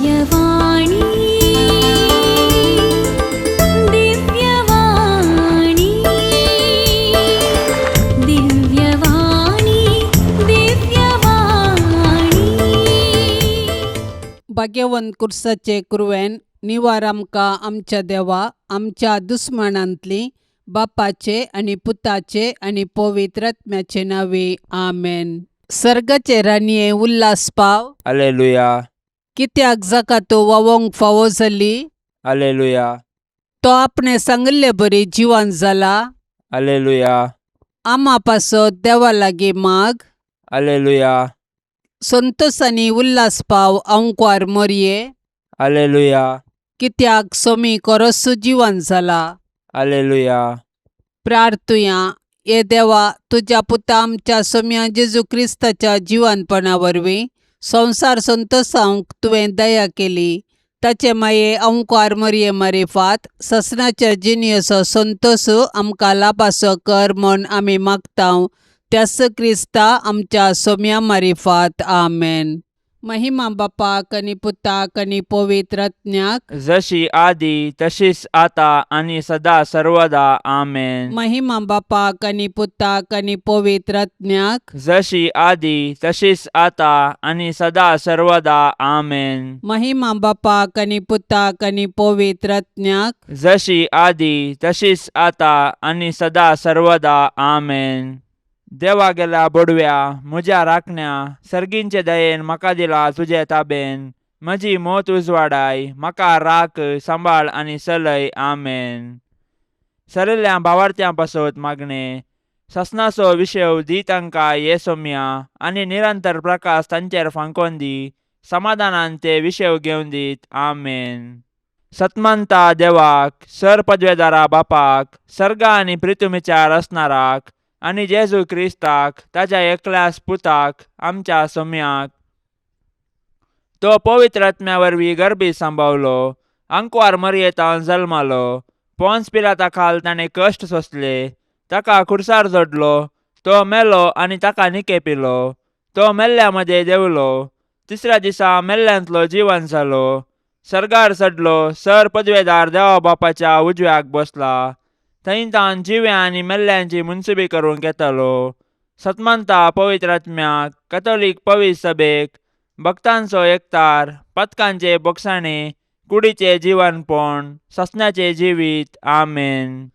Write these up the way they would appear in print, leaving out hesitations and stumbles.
दिव्यवाणी, दिव्यवाणी, दिव्यवाणी, दिव्यवाणी. भाग्यवंत कुर्साचे कुरवेन निवार आमकां आमच्या देवा आमच्या दुस्मानांतली बापाचे आनी पुताचे आनी पवित्र आत्म्याचे नांवे आमेन. सर्गाचे राणये उल्हास पाव. अलेलुया. कित्याक जाका तो वावोंक फावो जाली. अलेलुया. तो आपणे सांगिल्ले बरी जिवन जाला. अलेलुया. आमा पासत देवा लागीं माग. अलेलुया. संतोस आनी उल्हास पाव आंकवार मोरये. अलेलुया. कित्याक सोमी कोरस्सू जिवन जाला. अलेलुया. प्रार्थुया. हे देवा, तुज्या पुता आमच्या सोम्या जेजू क्रिस्ताच्या जिवनपणा वरवीं संवसार संतोसावंक तुवें दया केली. ताचे माये अंकार मरये मारिफात ससनाच्या जिणेचो संतोस आमकां लाभासो कर म्हूण आमी मागता त्यास क्रिस्ता आमच्या सोम्या मारिफात. आमेन. महिमा बापाक आनी पुताक आनी पवित्र आत्म्याक. जशी आदी तशीच आता आणि सदा सर्वदा. आमेन. महिमा बापाक आनी पुताक आनी पवित्र आत्म्याक. जशी आदी तशीच आता आणि सदा सर्वदा. आमेन. महिमा बापाक आनी पुताक आनी पवित्र आत्म्याक. जशी आदी तशीच आता आणि सदा सर्वदा. आमेन. देवा गेल्या बोडव्या म्हज्या राखण्या, सर्गींचे दयेन म्हाका दिला तुजे ताबेन. म्हजी मोत उजवाडाय, म्हाका राख, सांबाळ आनी चलय. आमेन. सरिल्ल्या भावार्थ्यां पासत मागणें. ससनाचो विशेव दी तांकां ये सोम्या आनी निरंतर प्रकाश तांचेर फांकोन दी. समाधानान ते विशेव घेवन दीत. आमेन. सतमंता देवाक, सर पदवेदारा बापाक, सर्गा आनी प्रितुमीच्या रचणाराक आनी जेजू क्रिस्ताक ताज्या एकल्याच पुताक आमच्या सोम्याक, तो पवित्र आत्म्या वरवीं गर्भी सांबावलो, आंकवार मरयेतान जल्मालो, पोन्स पिलाता खाल ताणें कश्ट सोंसले, ताका खुर्सार जोडलो, तो मेलो आनी ताका निकेपिलो, तो मेल्ल्या मदें देंवलो, तिसऱ्या दिसा मेल्ल्यांतलो जिवन जालो, सर्गार चडलो, सर पदवेदार देवा बापाच्या उजव्याक बसला, थंय तावन जिव्या आनी मेल्ल्यांची मुनसुबी करूंक येतालो. सतमंता पवित्र आत्म्याक, कथोलीक पवित्र सभेक, भक्तांचो एकतार, पथकांचे बोगसाणे, कुडीचे जिवनपण, ससनाचें जिवीत. आमेन.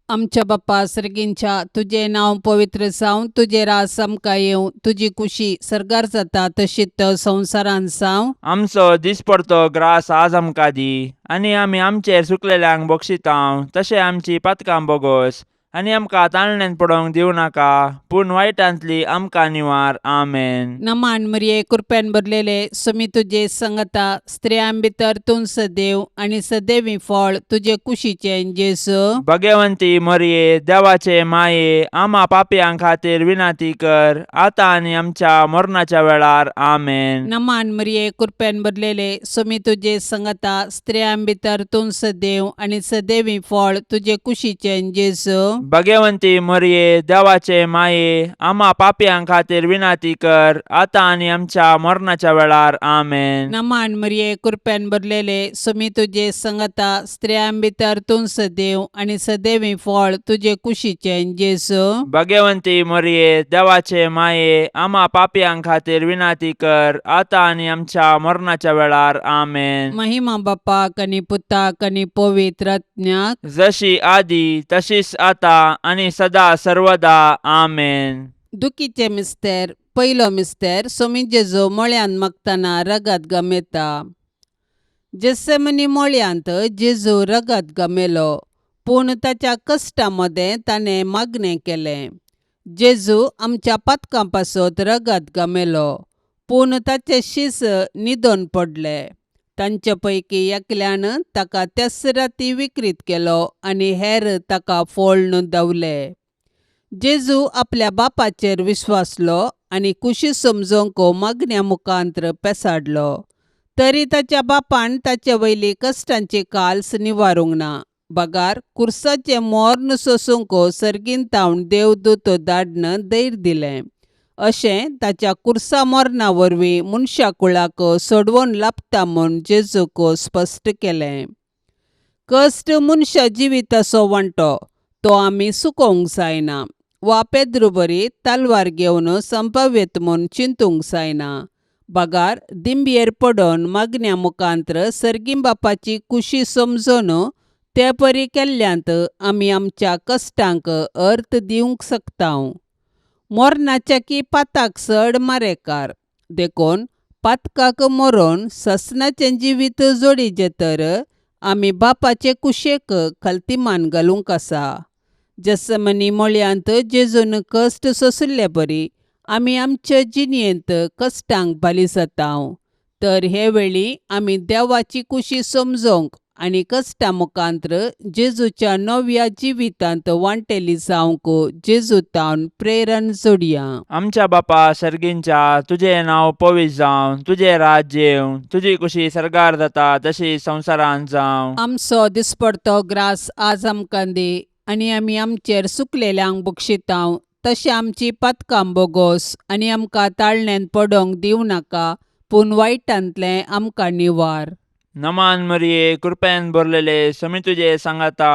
आमच्या बाप्पा सर्गींच्या, तुजें नांव पवित्र जावं, तुजें रास आमकां येवं, तुजी कुशी सर्गार जाता तशीच संवसारांत जावं. आमचो दिसपडतो ग्रास आज आमकां दी आनी आमी आमचेर चुकलेल्यांक बक्षितांव तशें आमची पातकां बोगोस आनी आमकां ताळण्यांत पडोवंक दिवं नाका, पूण वायटांतली आमकां निवार. आमेन. नमान मरिये, कृपेन भरलेले, सुमी तुजे संगता, स्त्रियां भितर तूं सदैव आनी सदैवी फळ तुजे कुशीचें जेजू. भगवंती मरये, देवाचे माये, आमा पापयां खातीर विनंती कर आतां आनी आमच्या मरणाच्या वेळार. आमेन. नमान मरिये, कृपेन भरलेले, सुमी तुजे संगता, स्त्रियां भितर तूं सदैव आनी सदैवी फळ तुजे कुशीचें जेजू. भगवंती मरये, देवाचे माये, आमा पापयां खातीर विनंती कर आतां आनी आमच्या मरणाच्या वेळार. आमेन. नमान मरिये, कृपेन भरलेले, सुमी तुजे संगता, स्त्रियां भितर तूं सदैव आनी सदैवी फळ तुजे कुशीचें जेजू. भगवंती मरये, देवाचे माये, आमा पापयां खातीर विनंती कर आतां आनी आमच्या मरणाच्या वेळार. आमेन. महिमा बापाक आनी पुताक आनी पवित्र आत्म्याक. जशी आदी तशीच आता आनी सदा सर्वदा. आमेन. दुखीचे मिस्तेर. पयलो मिस्तेर. सोमी जेजू मळ्यांत मागतना रगत गमेता. जेसेमनी मळ्यांत जेजू रगत गमेलो, पूण ताच्या कश्टा मदें ताणें मागणें केलें. जेजू आमच्या पातकां पासत रगत गमेलो, पूण ताचे शीस न्हिदोन पडले. तांचे पैकी एकल्यान ताका त्याच राती विक्रीत केलो आनी हेर ताका फोळ्ण धांवले. जेजू आपल्या बापाचेर विश्वासलो आनी कुशी समजोवंक मागण्या मुखांत्र पेसाडलो. तरी ताच्या बापान ताचे वयली कश्टांची काल्स निवारूंक ना, बगार कुर्साचें मोर्न सोसूंक सर्गीन तावन देवदूत धाडन धैर्य दिलें. अशें ताच्या कुर्सा मरणा वरवीं मनशा कुळाक सोडवण लाबता म्हूण जेजूक स्पश्ट केलें. कश्ट मनशा जिविताचो वांटो, तो आमी चुकोवंक जायना वा पेद्रू बरी तलवार घेवन संभाव्यत म्हूण चिंतूंक जायना, बगार दिंबयेर पडून मागण्या मुखांत्र सर्गीं बापाची खुशी समजून ते परी केल्ल्यांत आमी आमच्या कश्टांक अर्थ दिवंक शकता. मरणाच्या की पाताक चड मारेकार, देखून पातकाक मरोन ससनाचें जिवीत जोडीचें तर आमी बापाचे कुशेक खलतीमान घालूंक आसा. जसमनी मळयांत जेजून कश्ट सोंशिल्ले बरी आमी आमचे जिणेंत कश्टांक बाली जाता. तर हे वेळी आमी देवाची कुशी समजूंक आनी कश्टां मुखांत्र जेजूच्या नव्या जिवितांत वांटेली जावंक जेजू तावन प्रेरण जोडया. आमच्या बापा सर्गींच्या, तुजें नांव पवित्र जावं, तुजें राज्य येवं, तुजी कुशी सर्गार जाता तशी संवसारांत जावं. आमचो दिसपडतो ग्रास आज आमकां दी आनी आमी आमचेर सुकलेल्यांक बक्षितांव तशें आमची पातकां बोगोस आनी आमकां ताळण्यांत पडोंक दिवं नाका, पूण वायटांतलें आमकां निवार. नमान मरिये, कृपेन भरलेले, समी तुजे सांगाता,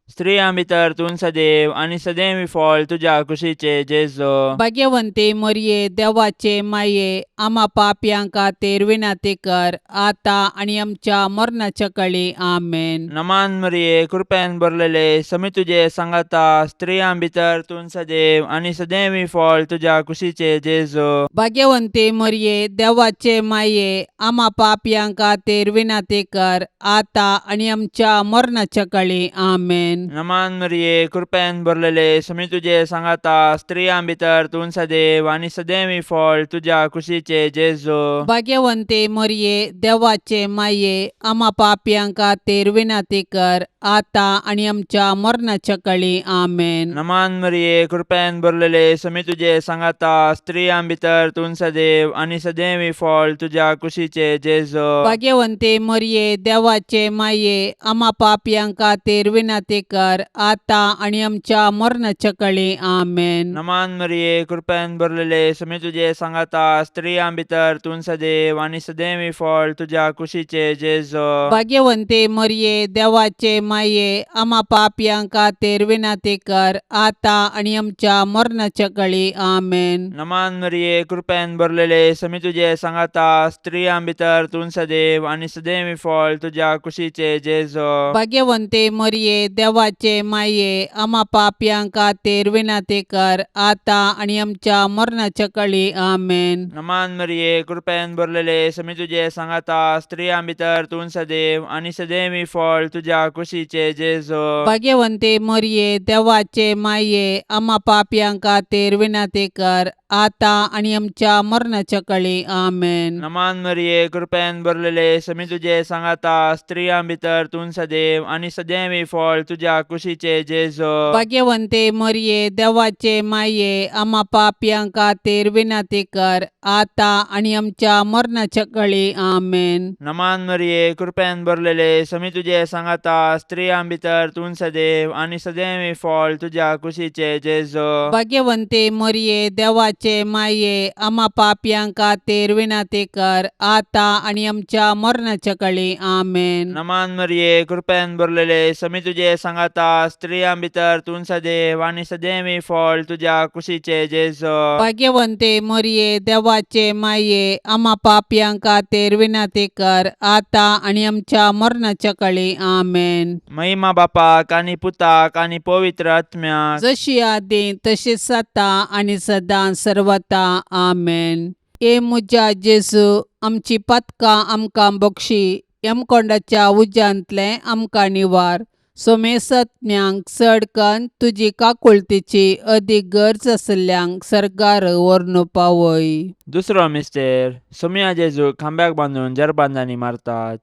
स्त्रियां भितर तूं सदैव आनी सदैव फळ तुज्या कुशीचे जेजो. भाग्यवंती मरिये, देवाचे माये, आमा पापयां खातीर विनंती कर, आतां आनी आमच्या मरणाच्या कळी. आमेन. नमान मरिये, कृपेन भरलेले, समी तुजे सांगाता, स्त्रियां भितर तूं सदैव आनी सदैव फळ तुज्या कुशीचे जेजो. भाग्यवंती मरिये, देवाचे माये, आमा पापयां खातीर विनंती कर, आतां आनी आमच्या मरणाच्या कळी. आमेन. नमान मरिये, कृपेन भरलेले, समी तुजे सांगाता, स्त्रियां भितर तूं सदैव आनी सदैव फळ तुज्या कुशीचे जेजो. भाग्यवंती मरिये, देवाचे माये, आमा पापयां खातीर विनंती कर, आतां आनी आमच्या मरणाच्या कळी. आमेन. नमान मरिये, कृपेन भरलेले, समी तुजे सांगाता, स्त्रियां भितर तूं सदैव आनी सदैव फळ तुज्या कुशीचे जेजो. भाग्यवंती मरिये, देवाचे माये, आमा पापयां खातीर विनंती कर, आतां आनी आमच्या मरणाच्या कळी. आमेन. नमान मरिये, कृपेन भरलेले, समी तुजे सांगाता, स्त्रियां भितर तूं सदैव आनी सदैव फळ तुज्या कुशीचे जेजो. भाग्यवंती मरिये, देवाचे माये, आमा पापयां खातीर विनंती कर, आतां आनी आमच्या मरणाच्या कळी. आमेन. नमान मरिये, कृपेन भरलेले, समी तुजे सांगाता, स्त्रियां भितर तूं सदैव आनी सदैव फळ तुज्या कुशीचे जेजो. भाग्यवंती मरिये, देवाचे माये, आमा पापयां खातीर विनंती कर, आतां आनी आमच्या मरणाच्या कळी. आमेन. नमान मरिये, कृपेन भरलेले, समी तुजे सांगाता, स्त्रियां भितर तूं सदैव आनी सदैव फळ तुज्या कुशीचे जेजो. भाग्यवंती मरिये, देवाचे माये, आमा पापयां खातीर विनंती कर, आतां आनी आमच्या मरणाच्या कळी. आमेन. नमान मरिये, कृपेन भरलेले, समी तुजे सांगाता, स्त्रियां भितर तूं सदैव आनी सदैव फळ तुज्या कुशीचे जेजो. भाग्यवंती मरिये, देवाचे माये, आमा पापयां खातीर विनंती कर, आतां आनी आमच्या मरणाच्या कळी. आमेन. नमान मरिये, कृपेन भरलेले, समी तुजे सांगाता, स्त्रियां भितर तूं सदैव आनी सदैव फळ तुज्या कुशीचे जेजो. भाग्यवंती मरिये, देवाचे माये, आमा पापयां खातीर विनंती कर, आतां आनी आमच्या मरणाच्या कळी. आमेन. नमान मरिये, कृपेन भरलेले, समी तुजे सांगाता, स्त्रियां भितर तूं सदैव आनी सदैव फळ तुज्या कुशीचे जेजो. भाग्यवंती मरिये, देवाचे माये, आमा पापयां खातीर विनंती कर, आतां आनी आमच्या मरणाच्या कळी. आमेन. महिमा बापाक आनी पुताक आनी पवित्र आत्म्याक, जशी आदी तशीच आतां आनी सदां सर्वता. आमेन. ए म्हज्या जेजू, आमची पातकां आमकां बक्षी, यमकोंडाच्या उज्यांतलें आमकां निवार, सोमेसत्म्यांक चड कन्न तुजी काकुळतीची अदीक गरज आशिल्ल्यांक सर्गार व्हरून पावय. दुसरो मिस्तेर. सोमया जेजूक खांब्याक बांदून जरबांदांनी मारतात.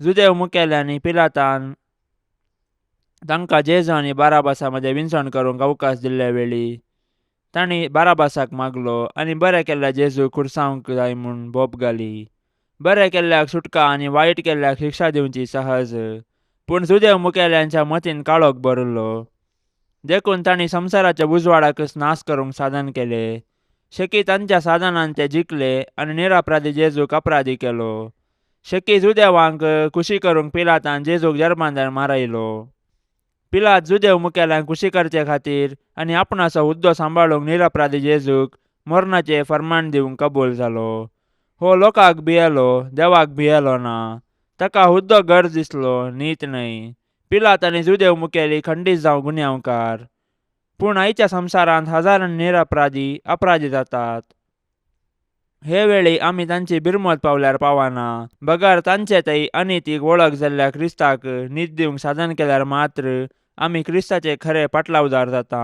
जुदेव मुखेल्यांनी पिलातान तांकां जेजू आनी बाराबासा मदें विनसण करूंक अवकाश दिल्ले वेळी तांणी बाराबासाक मागलो आनी बरें केल्ल्या जेजूक खुर्सावंक जाय म्हूण बोब घाली. बरें केल्ल्याक सुटका आनी वायट केल्ल्याक शिक्षा दिवची सहज, पूण जुदेव मुखेल्यांच्या मतीन काळोख भरिल्लो, देखून तांणी संवसाराच्या उजवाडाकच नाश करूंक साधन केलें. शेकी तांच्या साधनान ते जिखले आनी निरअपराधी जेजूक अपराधी केलो. शेकी जुदेवांक खुशी करूंक पिलातान जेजूक जर्मांदार मारायलो. पिलात जुदेव मुखेल्यांक खुशी करचे खातीर आनी आपणाचो हुद्दो सांबाळूंक निरअपराधी जेजूक मरणाचें फर्मान दिवंक कबूल जालो. हो लोकांक भियेलो, देवाक भियेलो ना. ताका हुद्दो गरज दिसलो, नीत न्हय. पिलात आनी जुदेव मुखेली खंडीत जावं गुन्यांवकार. पूण आयच्या संवसारांत हजारांनी निरअपराधी अपराधी जातात. हे वेळी आमी तांची बिरमत पावल्यार पावना, बगर तांचे थंय अनितीक वळख जाल्ल्या क्रिस्ताक नीत दिवंक साधन केल्यार मात्र आमी क्रिस्ताचे खरे पाटलावदार जाता.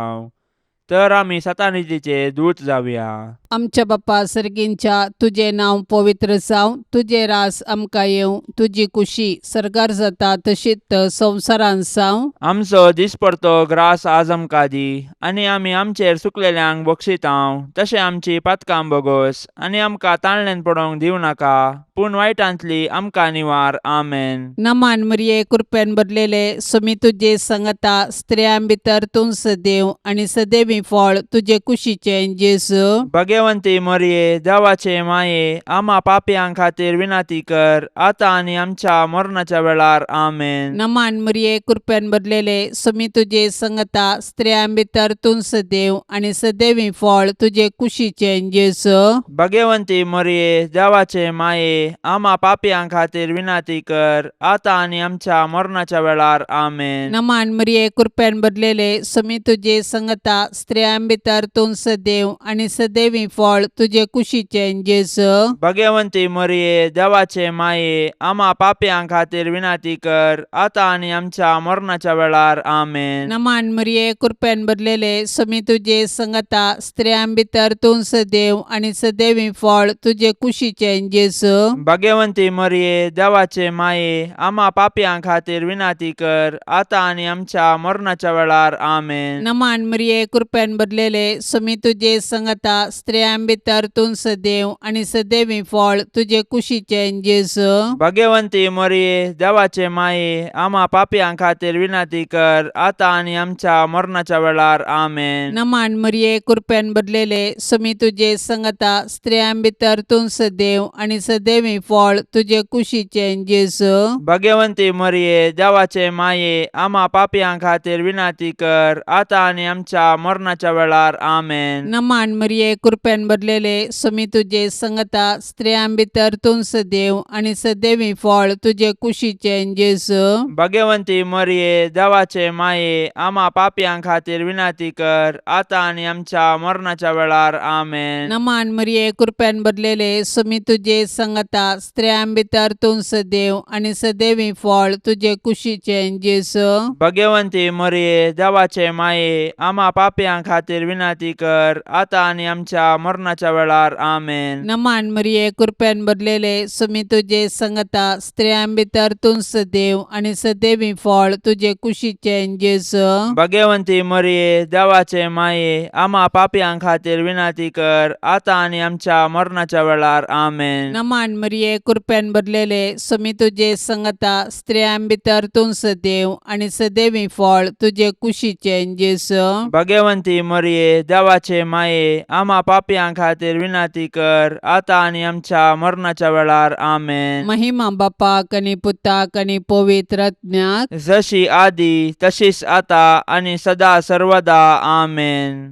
तर आमी सतानितीचे दूत जावया. आमच्या बापा सर्गींच्या, तुजें नांव पवित्र जावं, तुजें रास आमकां येवं, तुजी कुशी सर्गार जाता तशीच संवसारांत जावं. आमचो दिसपडतो ग्रास आज आमकां दी आनी आमी आमचेर चुकलेल्यांक बक्षितांव तशें आमची पातकां बोगोस आनी आमकां ताळण्यान पडोवंक दिवं नाका, पूण वायटांतली आमकां निवार. आमेन. नमान मरिये, कृपेन भरलेले, स्वामी तुजे संगता, स्त्रियां भितर तूं सदैव आनी सदैवी फळ तुजे कुशीचें जेजू. भगवंती मरिये, देवाचे माये, आमा पापयां खातीर विनंती कर, आतां आनी आमच्या मरणाच्या वेळार. आमेन. नमान मरिये, कृपेन भरलेले, स्वामी तुजे संगता, स्त्रियां भितर तूं सदैव आनी सदैवी फळ तुजे कुशीचें जेजू. भगवंती मरिये, देवाचे माये, आमा पापयां खातीर विनंती कर, आतां आनी आमच्या मरणाच्या वेळार. आमेन. नमान मरिये, कृपेन भरलेले, स्वामी तुजे संगता, स्त्रियां भितर तूं सदैव आनी सदैवी फळ तुजे कुशीचें जेजू. भगवंती मरिये, देवाचे माये, आमा पापयां खातीर विनंती कर, आतां आनी आमच्या मरणाच्या वेळार. आमेन. नमान मरिये, कृपेन भरलेले, स्वामी तुजे संगता, स्त्रियां भितर तूं सदैव आनी सदैवी फळ तुजे कुशीचें जेजू. भगवंती मरिये, देवाचे माये, आमा पापयां खातीर विनंती कर, आतां आनी आमच्या मरणाच्या वेळार. आमेन. नमान मरिये, कृपेन भरलेले, स्वामी तुजे संगता, स्त्रियां भितर तूं सदैव आनी सदैवी फळ तुजे कुशीचें जेजू. भगवंती मरिये, देवाचे माये, आमा पापयां खातीर विनंती कर, आतां आनी आमच्या मरणाच्या वेळार. आमेन. नमान मरिये, कृपेन भरलेले, स्वामी तुजे संगता, स्त्रियां भितर तूं सदैव आनी सदैवी फळ तुजे कुशीचें जेजू. भगवंती मरिये, देवाचे माये, आमा पापयां खातीर विनंती कर, आतां आनी आमच्या मरणाच्या वेळार. आमेन. नमान मरिये, कृपेन भरलेले, स्वामी तुजे संगता, स्त्रियां भितर तूं सदैव आनी सदैवी फळ तुजे कुशीचें जेजू. भगवंती मरिये, देवाचे माये, आमा पापयां खातीर विनंती कर, आतां आनी आमच्या मरणाच्या वेळार. आमेन. नमान मरिये, कृपेन भरलेले, स्वामी तुजे संगता, स्त्रियां भितर तूं सदैव आनी सदैवी फळ तुजे कुशीचें जेजू. भगवंती मरिये, देवाचे माये, आमा पापयां खातीर विनंती कर, आतां आनी आमच्या मरणाच्या वेळार. आमेन. नमान मरिये, कृपेन भरलेले, स्वामी तुजे संगता, स्त्रियां भितर तूं सदैव आनी सदैवी फळ तुजे कुशीचें जेजू. भगवंती मरिये, देवाचे माये, आमा पापयां खातीर विनंती कर, आतां आनी आमच्या मरणाच्या वेळार. आमेन. नमान मरिये, कृपेन भरलेले, स्वामी तुजे संगता, स्त्रियां भितर तूं सदैव आनी सदैवी फळ तुजे कुशीचें जेजू. भगवंती मरिये, देवाचे माये, आमा पापयां खातीर विनंती कर, आतां आनी आमच्या मरणाच्या वेळार. आमेन. महिमा बापाक आनी पुताक आनी पवित्र आत्म्याक, जशी आदी तशीच आता आनी सदा सर्वदा. आमेन.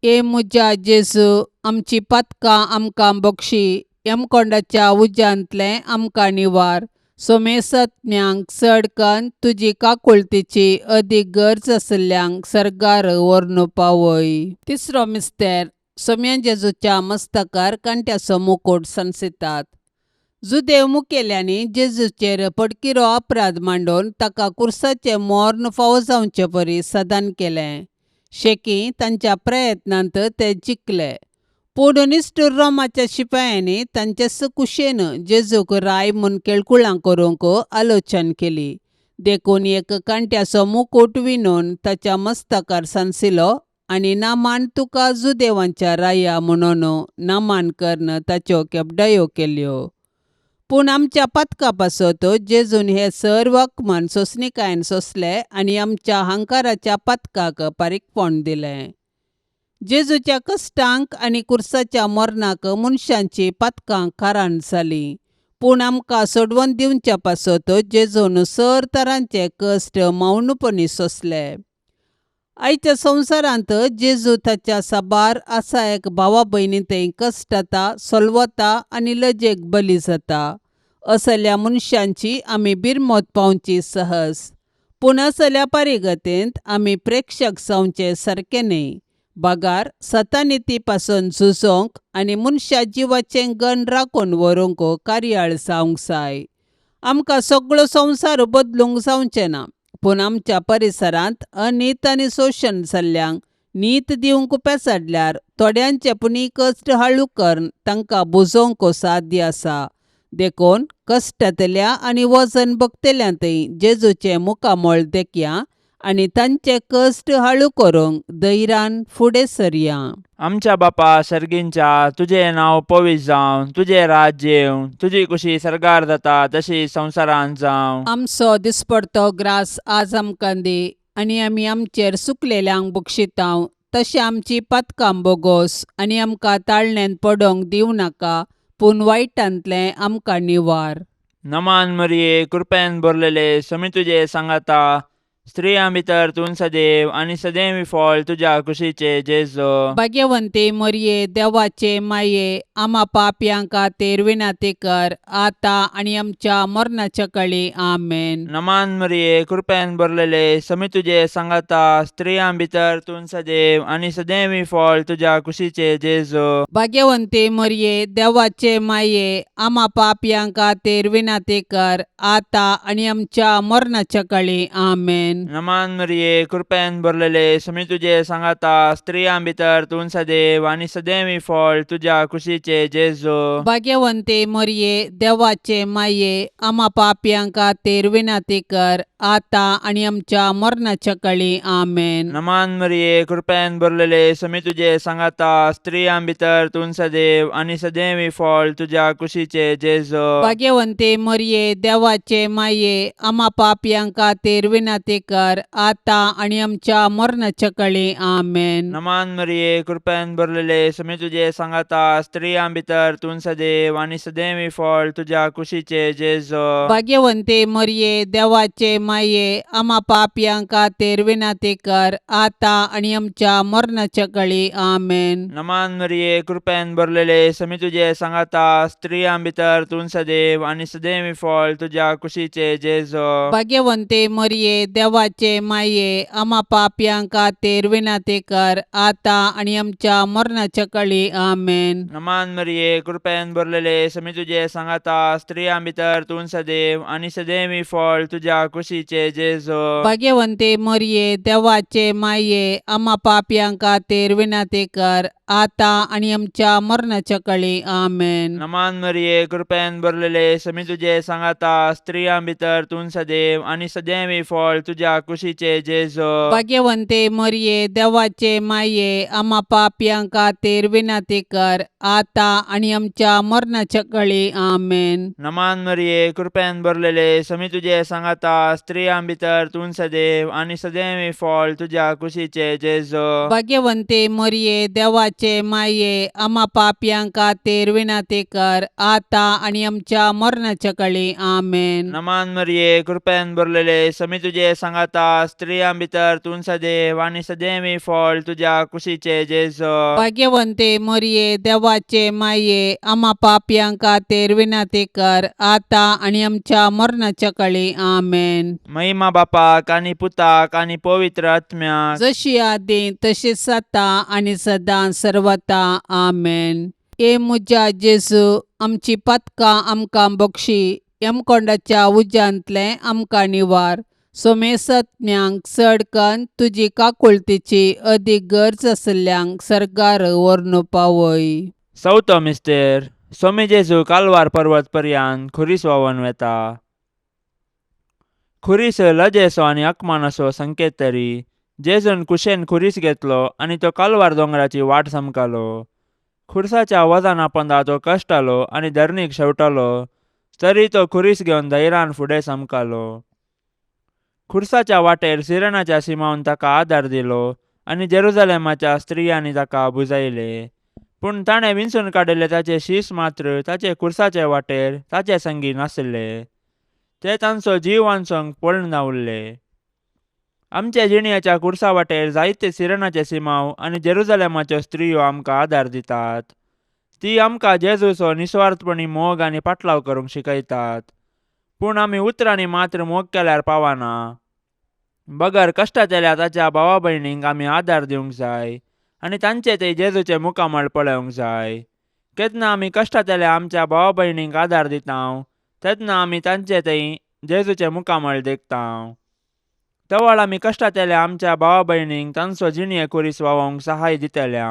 ए म्हज्या जेजू, आमची पातकां आमकां बक्षी, यमकोंडाच्या उज्यांतलें आमकां निवार, सोमेसत्म्यांक चड कन्न तुजी काकुळतीची अदीक गरज आशिल्ल्यांक सर्गार व्हरून पावय. तिसरो मिस्तेर, सोम्या जेजूच्या मस्तकार कांट्याचो मुकूट सांसितात. जुदेव मुखेल्यांनी जेजूचेर पडकिरो अपराध मांडून ताका कुर्साचें मर्ण फावो जावचे परी सदान केलें. शेकी तांच्या प्रयत्नांत ते जिखले, पूण निश्ठूर रोमाच्या शिपायांनी तांचेच कुशेन जेजूक राय म्हूण केळकुळां करूंक आलोचन केली. देखून एक कांट्याचो मुकूट विणून ताच्या मस्तकार सांसिलो आनी नामान तुका जुदेवांच्या राया म्हणून नामान करून ताच्यो केपडायो केल्यो. पूण आमच्या पातका पासत जेजून हे सर्व अपमान सोंसणिकायेन सोंसले आनी आमच्या हंकाराच्या पातकाक पारीकपण दिलें. जेजूच्या कश्टांक आनी कुर्साच्या मरणाक मनशांची पातकां कारण जालीं पूण आमकां सोडवून दिवच्या पासत जेजून सर तरांचे कश्ट मौनपणी सोंसले. आयच्या संवसारांत जेजू ताच्या साबार आसा एक भावा भयणी थंय कश्टता सोलवता आनी लजेक बली जाता. असल्या मनशांची आमी बिरमत पावची सहज पूण असल्या परिगतेंत आमी प्रेक्षक जावचे सारकें न्हय बगार सतानिती पासून झुजोंक आनी मनशा जिवाचें गण राखून व्हरूंक कार्याळ जावंक जाय. आमकां सगळो संवसार बदलूंक जावचें ना पूण आमच्या परिसरांत अनीत आनी शोशण जाल्ल्यांक नीत दिवंक पेसाडल्यार थोड्यांचे पुणी कश्ट हाळू करून तांकां बुजोवंक साध्य आसा. देखून कश्टांतल्या आनी वजन भोगतल्या थंय जेजूचें मुखामळ देखया आनी तांचे कश्ट हाळू करूंक धैर्यान फुडें सरया. आमच्या बापा सर्गींच्या तुजें नांव पवित्र जावं, तुजें राज्य येवं, तुजी कुशी सर्गार जाता तशी संवसारांत जावं. आमचो दिसपडतो ग्रास आज आमकां दी आनी आमी आमचेर सुकलेल्यांक बक्षितांव तशें आमची पातकां बोगोस आनी आमकां ताळण्यांत पडोंक दिवं नाका पूण वायटांतलें आमकां निवार. नमान मरिये, कृपेन भरलेले, समी तुजे सांगाता, स्त्रियां भितर तूं सदैव आनी सदैव फळ तुज्या कुशीचे जेजू. भाग्यवंती मरये देवाचे माये आमा पापयां खातीर विनंती कर आतां आनी आमच्या मरणाच्या कळी. आमेन. नमान मरिये, कृपेन भरलेले, समी तुजे सांगाता, स्त्रियां भितर तूं सदैव आनी सदैव फळ तुज्या कुशीचे जेजू. भाग्यवंती मरये देवाचे माये आमा पापयां खातीर विनंती कर आतां आनी आमच्या मरणाच्या कळी. आमेन. नमान मरिये, कृपेन भरलेले, समी तुजे सांगाता, स्त्रियां भितर तूं सदैव आनी सदैव फळ तुज्या कुशीचे जेजू. भाग्यवंती मरये देवाचे माये आमा पापयां खातीर विनंती कर आतां आनी आमच्या मरणाच्या कळी. आमेन. नमान मरिये, कृपेन भरलेले, समी तुजे सांगाता, स्त्रियां भितर तूं सदैव आनी सदैव फळ तुज्या कुशीचे जेजू. भाग्यवंती मरये देवाचे माये आमा पापयां खातीर विनंती कर आतां आनी आमच्या मरणाच्या कळी. आमेन. नमान मरिये, कृपेन भरलेले, समी तुजे सांगाता, स्त्रियां भितर तूं सदैव आनी सदैव फळ तुज्या कुशीचे जेजू. भाग्यवंती मरये देवाचे माये आमा पापयां खातीर विनंती कर आतां आनी आमच्या मरणाच्या कळी. आमेन. नमान मरिये, कृपेन भरलेले, समी तुजे सांगाता, स्त्रियां भितर तूं सदैव आनी सदैव फळ तुज्या कुशीचे जेजू. भाग्यवंती मरये देवाचे माये आमा पापयां खातीर विनंती कर आतां आनी आमच्या मरणाच्या कळी. आमेन. नमान मरिये, कृपेन भरलेले, समी तुजे सांगाता, स्त्रियां भितर तूं सदैव आनी सदैव फळ तुज्या कुशीचे जेजू. भाग्यवंती मरये देवाचे माये आमा पापयां खातीर विनंती कर आतां आनी आमच्या मरणाच्या कळी. आमेन. नमान मरिये, कृपेन भरलेले, समी तुजे सांगाता, स्त्रियां भितर तूं सदैव आनी सदैव फळ तुज्या कुशीचे जेजू. भाग्यवंती मरये देवाचे माये आमा पापयां खातीर विनंती कर आतां आनी आमच्या मरणाच्या कळी. आमेन. नमान मरिये, कृपेन भरलेले, समी तुजे सांगाता, स्त्रियां भितर तूं सदैव आनी सदैव फळ तुज्या कुशीचे जेजू. भाग्यवंती मरये देवाचे माये आमा पापयां खातीर विनंती कर आतां आनी आमच्या मरणाच्या कळी. आमेन. नमान मरिये, कृपेन भरलेले, समी तुजे सांगाता, स्त्रियां भितर तूं सदैव आनी सदैव फळ तुज्या कुशीचे जेजू. भाग्यवंती मरये देवाचे माये आमा पापयां खातीर विनंती कर आतां आनी आमच्या मरणाच्या कळी. आमेन. महिमा बापाक आनी पुताक आनी पवित्र आत्म्याक, जशी आदी तशीच आतां आनी सदां सर्वता. आमेन. ए म्हज्या जेजू आमची पातकां आमकां बक्षी यमकोंडाच्या उज्यांतलें आमकां निवार सोमेसत्म्यांक चड कन्न तुजी काकुळतीची अदीक गरज आशिल्ल्यांक सर्गार व्हरून पावय. चवथो मिस्तेर, सोमी जेजू कालवार पर्वत पर्यान खुरीस व्हांवन वेता. खुरीस लजेचो आनी अकमानाचो संकेत तरी जेजून कुशेन खुरीस घेतलो आनी तो कालवार दोंगराची वाट समकालो. खुरसाच्या वजना पोंदा तो कश्टालो आनी धरणीक शेवटालो तरी तो खुरीस घेवन धैर्यान फुडें समकालो. खुरसाच्या वाटेर सिरणाच्या सिमावन ताका आदार दिलो आनी जेरुजालेमाच्या स्त्रियांनी ताका बुजायले. पूण ताणें विंचून काडिल्ले ताचे शीस मात्र ताचे कुर्साचे वाटेर ताचे संगी नासले. ते तांचो जीव वांचोवंक पळून उरले. आमच्या जिणयाच्या कुर्सा वाटेर जायते सिरनाचे सिमांव आनी जेरुजालेमाच्यो स्त्रियो आमकां आदार दितात. ती आमकां जेजूचो निस्वार्थपणी मोग आनी पाटलाव करूंक शिकयतात. पूण आमी उतरांनी मात्र मोग केल्यार पावना. बगर कश्टांतल्या ताच्या भावा भयणींक आमी आदार दिवंक जाय आनी तांचे ते जेजूचे मुखामळ पळोवंक जाय. केन्ना आमी कश्टांतल्या आमच्या भावा भयणींक आदार दिता तेन्ना आमी तांचे थंय जेजूचे मुखामळ देखता. तवळ आमी कश्टांतल्या आमच्या भावा भयणींक तांचो जिणये कुरीस वावोवंक सहाय दितले.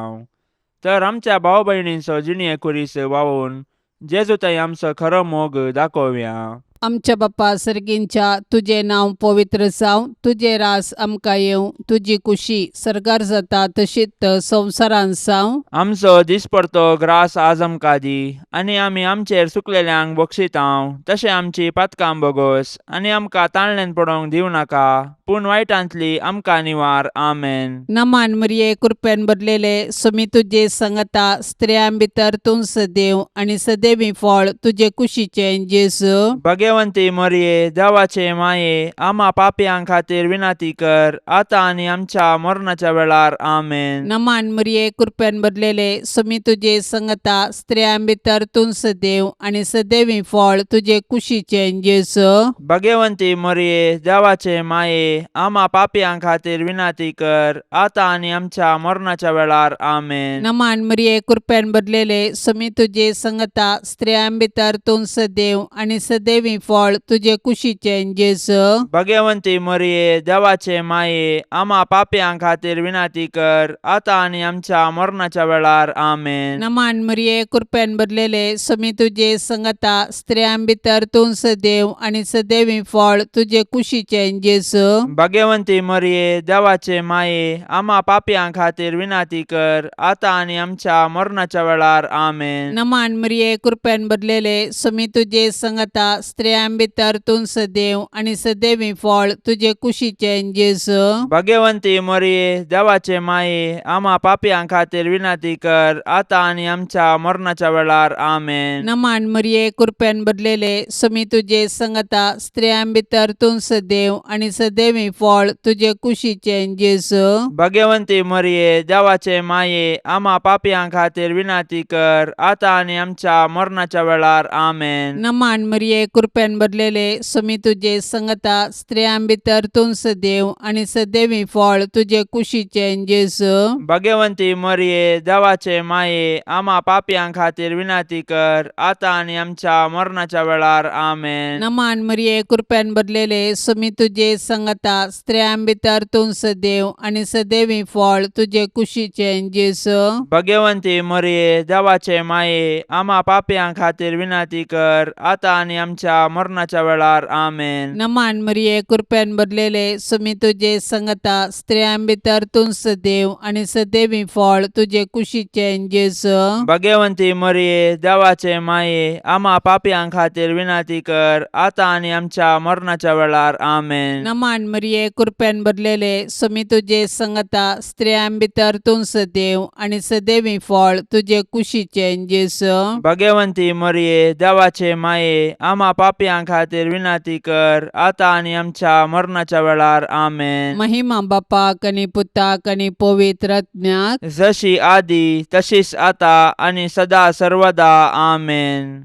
तर आमच्या भाव भयणींचो जिणये कुरीस वावोवन जेजू थंय आमचो खरो मोग दाखोवया. आमच्या बाप्पा सर्गींच्या, तुजें नांव पवित्र जावं, तुजें रास आमकां येवं, तुजी कुशी सर्गार जाता तशीच संवसारांत जावं. आमचो दिसपडतो ग्रास आज आमकां दी आनी आमी आमचेर सुकलेल्यांक बक्षितांव तशें आमची पातकां बोगोस आनी आमकां ताळण्यान पडोवंक दिवं नाका पूण वायटांतली आमकां निवार. आमेन. नमान मरिये, कृपेन भरलेले, सुमी तुजे संगता, स्त्रियां भितर तूं सदैव आनी सदैवी फळ तुजे कुशीचें जेजू. भगवंती मरिये, देवाचे माये, आमा पापयां खातीर विनंती कर आतां आनी आमच्या मरणाच्या वेळार. आमेन. नमान मरिये, कृपेन भरलेले, सुमी तुजे संगता, स्त्रियां भितर तूं सदैव आनी सदैवी फळ तुजे कुशीचें जेजू. भगवंती मरिये, देवाचे माये, आमा पापयां खातीर विनंती कर आतां आनी आमच्या मरणाच्या वेळार. आमेन. नमान मरिये, कृपेन भरलेले, सुमी तुजे संगता, स्त्रियां भितर तूं सदैव आनी सदैवी फळ तुजे कुशीचें जेजू. भगवंती मरिये, देवाचे माये, आमा पापयां खातीर विनंती कर आतां आनी आमच्या मरणाच्या वेळार. आमेन. नमान मरिये, कृपेन भरलेले, सुमी तुजे संगता, स्त्रियां भितर तूं सदैव आनी सदैवी फळ तुजे कुशीचें जेजू. भगवंती मरिये, देवाचे माये, आमा पापयां खातीर विनंती कर आतां आनी आमच्या मरणाच्या वेळार. आमेन. नमान मरिये, कृपेन भरलेले, सुमी तुजे संगता, स्त्रियां भितर तूं सदैव आनी सदैवी फळ तुजे कुशीचें जेजू. भगवंती मरिये, देवाचे माये, आमा पापयां खातीर विनंती कर आतां आनी आमच्या मरणाच्या वेळार. आमेन. नमान मरिये, कृपेन भरलेले, सुमी तुजे संगता, स्त्रियां भितर तूं सदैव आनी सदैवी फळ तुजे कुशीचें जेजू. भगवंती मरिये, देवाचे माये, आमा पापयां खातीर विनंती कर आतां आनी आमच्या मरणाच्या वेळार. आमेन. नमान मरिये, कृपेन भरलेले, सुमी तुजे संगता, स्त्रियां भितर तूं सदैव आनी सदैवी फळ तुजे कुशीचें जेजू. भगवंती मरिये, देवाचे माये, आमा पापयां खातीर विनंती कर आतां आनी आमच्या मरणाच्या वेळार. आमेन. नमान मरिये, कृपेन भरलेले, सुमी तुजे संगता, स्त्रियां भितर तूं सदैव आनी सदैवी फळ तुजे कुशीचें जेजू. भगवंती मरिये, देवाचे माये, आमा पापयां खातीर विनंती कर आतां आनी आमच्या मरणाच्या वेळार. आमेन. नमान मरिये, कृपेन भरलेले, सुमी तुजे संगता, स्त्रियां भितर तूं सदैव आनी सदैवी फळ तुजे कुशीचें जेजू. भगवंती मरिये, देवाचे माये, आमा पापयां खातीर विनंती कर आतां आनी आमच्या मरणाच्या वेळार. आमेन. नमान मरिये, कृपेन भरलेले, सुमी तुजे संगता, स्त्रियां भितर तूं सदैव आनी सदैवी फळ तुजे कुशीचें जेजू. भगवंती मरिये, देवाचे माये, आमा पापयां खातीर विनंती कर आतां आनी आमच्या मरणाच्या वेळार. आमेन. महिमा बापाक आनी पुताक आनी पवित्र आत्म्याक, जशी आदी तशीच आता आनी सदा सर्वदा. आमेन.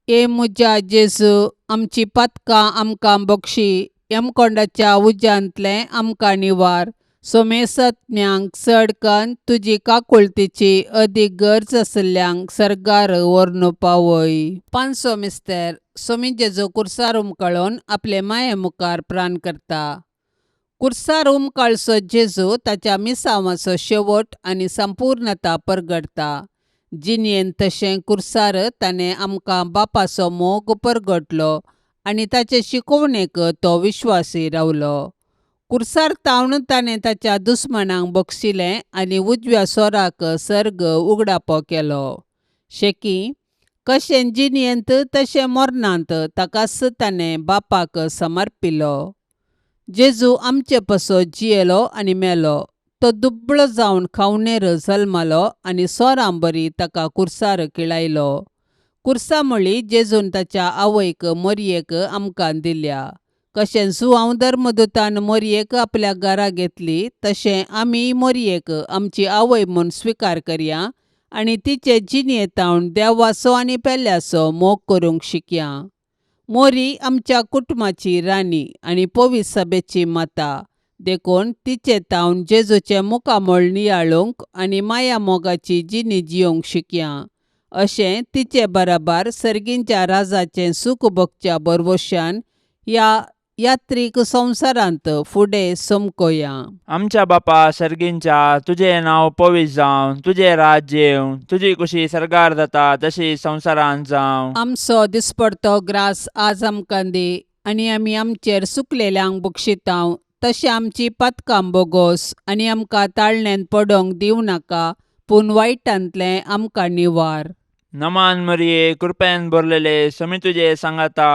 ए म्हज्या जेजू, आमची पातकां आमकां बक्षी, यमकोंडाच्या उज्यांतलें आमकां निवार, सोमेसत्म्यांक चड कन्न तुजी काकुळतीची अदीक गरज आशिल्ल्यांक सर्गार व्हरून पावय. पांचवो मिस्तेर, सोमी जेजू कुर्सार उमकळून आपले माये मुखार प्राण करता. कुर्सार उमकाळचो जेजू ताच्या मिसांवाचो शेवट आनी संपूर्णता परगटता. जिणेंत तशें कुर्सार ताणें आमकां बापाचो मोग परगटलो आनी ताचे शिकोवणेक तो विश्वासी रावलो. कुर्सार तावन ताणें ताच्या दुस्मानांक बक्षिलें आनी उजव्या सोराक सर्ग उगडापो केलो. शेकी कशें जिणेंत तशें मरणांत ताकाच ताणें बापाक समर्पिलो. जेजू आमचे पासत जियेलो आनी मेलो. तो दुबळो जावन खावणेर जल्मालो आनी सोरांबरी ताका कुर्सार किळायलो. कुर्सा म्हळी जेजून ताच्या आवयक मोरयेक आमकां दिल्या. कशें जुआंव धर्मदूतान मोरयेक आपल्या घरा घेतली तशें आमीय मोरयेक आमची आवय म्हूण स्विकार करया आनी तिचे जिणेंतावन देवाचो आनी पेल्याचो मोग करूंक शिकया. मोरी आमच्या कुटुंबाची राणी आनी पवित्र सभेची माता देखून तिचे तावन जेजूचें मुखामळ नियाळूंक आनी माया मोगाची जिणी जियोंक शिकया. अशें तिचे बराबर सर्गींच्या राजाचें सूख भोगच्या भरवशान ह्या यात्रीक संवसारांत फुडें समकोया. आमच्या बापा सर्गींच्या, तुजें नांव पवित्र जावं, तुजें राज्य येवं, तुजी कुशी सर्गार जाता तशी संवसारांत जावं. आमचो दिसपडतो ग्रास आज आमकां दी आनी आमी आमचेर सुकलेल्यांक बक्षितांव तशें आमची पातकां बोगोस आनी आमकां ताळण्यांत पडोंक दिवं नाका पूण वायटांतलें आमकां निवार. नमान मरिये, कृपेन भरलेले, समी तुजे सांगाता,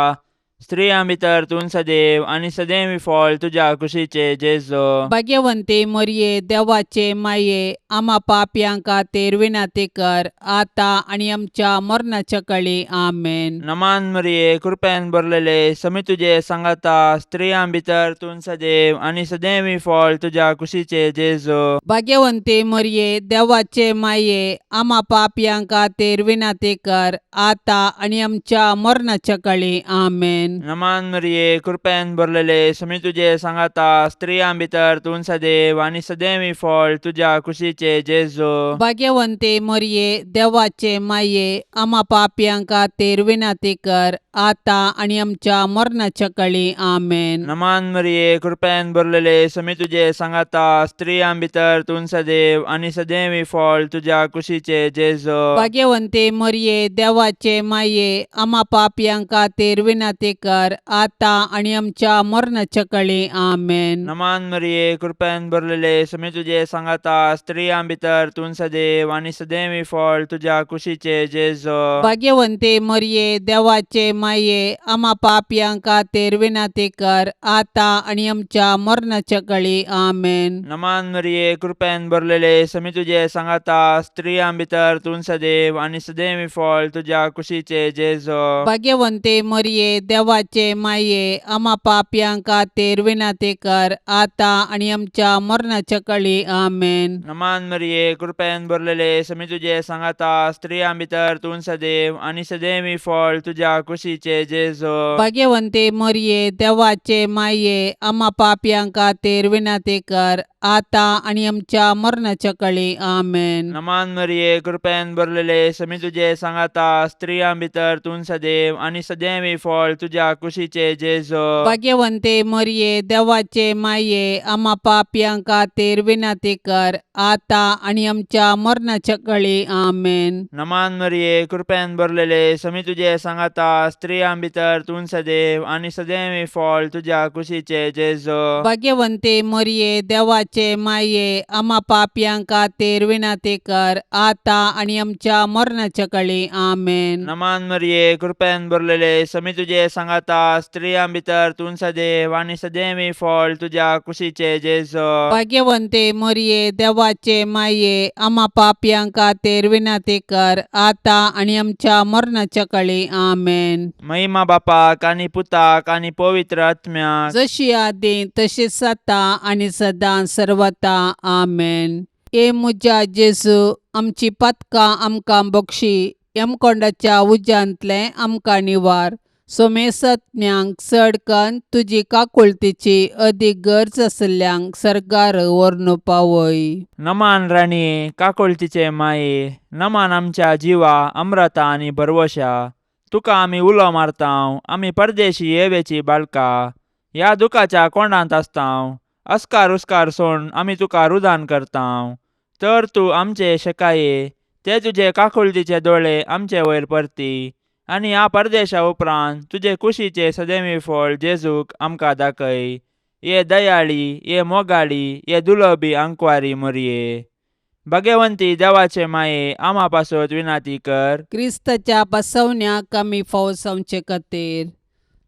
स्त्रियां भितर तूं सदैव आनी सदैव फळ तुज्या कुशीचे जेजू. भाग्यवंती मोरये, देवाचे माये, आमा पापयां खातीर विनंती कर आतां आनी आमच्या मरणाच्या कळी. आमेन. नमान मरिये, कृपेन भरलेले, समी तुजे सांगाता, स्त्रियां भितर तूं सदैव आनी सदैव फळ तुज्या कुशीचे जेजू. भाग्यवंती मोरये, देवाचे माये, आमा पापयां खातीर विनंती कर आतां आनी आमच्या मरणाच्या कळी. आमेन. नमान मरिये, कृपेन भरलेले, समी तुजे सांगाता, स्त्रियां भितर तूं सदैव आनी सदैव फळ तुज्या कुशीचे जेजू. भाग्यवंती मोरये, देवाचे माये, आमा पापयां खातीर विनंती कर आतां आनी आमच्या मरणाच्या कळी. आमेन. नमान मरिये, कृपेन भरलेले, समी तुजे सांगाता, स्त्रियां भितर तूं सदैव आनी सदैव फळ तुज्या कुशीचे जेजू. भाग्यवंती मोरये, देवाचे माये, आमा पापयां खातीर विनंती कर आतां आनी आमच्या मरणाच्या कळी. आमेन. नमान मरिये, कृपेन भरलेले, समी तुजे सांगाता, स्त्रियां भितर तूं सदैव आनी सदैव फळ तुज्या कुशीचे जेजू. भाग्यवंती मोरये, देवाचे माये, आमा पापयां खातीर विनंती कर आतां आनी आमच्या मरणाच्या कळी. आमेन. नमान मरिये, कृपेन भरलेले, समी तुजे सांगाता, स्त्रियां भितर तूं सदैव आनी सदैव फळ तुज्या कुशीचे जेजू. भाग्यवंती मोरये, देवाचे माये, आमा पापयां खातीर विनंती कर आतां आनी आमच्या मरणाच्या कळी. आमेन. नमान मरिये, कृपेन भरलेले, समी तुजे सांगाता, स्त्रियां भितर तूं सदैव आनी सदैव फळ तुज्या कुशीचे जेजू. भाग्यवंती मोरये, देवाचे माये, आमा पापयां खातीर विनंती कर आतां आनी आमच्या मरणाच्या कळी. आमेन. नमान मरिये, कृपेन भरलेले, समी तुजे सांगाता, स्त्रियां भितर तूं सदैव आनी सदैव फळ तुज्या कुशीचे जेजू. भाग्यवंती मोरये, देवाचे माये, आमा पापयां खातीर विनंती कर आतां आनी आमच्या मरणाच्या कळी. आमेन. नमान मरिये, कृपेन भरलेले, समी तुजे सांगाता, स्त्रियां भितर तूं सदैव आनी सदैव फळ तुज्या कुशीचे जेजू. भाग्यवंती मोरये, देवाचे माये, आमा पापयां खातीर विनंती कर आतां आनी आमच्या मरणाच्या कळी. आमेन. नमान मरिये, कृपेन भरलेले, समी तुजे सांगाता, स्त्रियां भितर तूं सदैव आनी सदैव फळ तुज्या कुशीचे जेजू. भाग्यवंती मोरये, देवाचे माये, आमा पापयां खातीर विनंती कर आतां आनी आमच्या मरणाच्या कळी. आमेन. महिमा बापाक आनी पुताक आनी पवित्र आत्म्याक, जशी आदी तशीच आतां आनी सदां सर्वता. आमेन. ए म्हज्या जेजू, आमची पातकां आमकां बक्षी, यमकोंडाच्या उज्यांतलें आमकां निवार, सोमेसत्म्यांक चड कन्न तुजी काकुळतीची अदीक गरज आशिल्ल्यांक सर्गार व्हरून पावय. नमान राणये, काकुळतीचे माये, नमान आमच्या जिवा अम्रता आनी भरवशा, तुका आमी उलो मारतांव, आमी परदेशी येवेची बाळका, ह्या दुखाच्या कोंडांत आसतांव, अस्कार उस्कार सोड आमी तुका रुदान करतांव, तर तूं आमचे शेकाये, ते तुजे काकुळतीचे दोळे आमचे वयर परती आनी ह्या परदेशा उपरांत तुजे कुशीचे सदैवी फळ जेजूक आमकां दाखय. ये दयाळी, ये मोगाळी, ये दुलबी आंकवारी मोरये, भाग्यवंती देवाचे माये, आमा पासत विनाती कर. क्रिस्ताच्या बसवण्याक आमी फावो जावचे खातीर.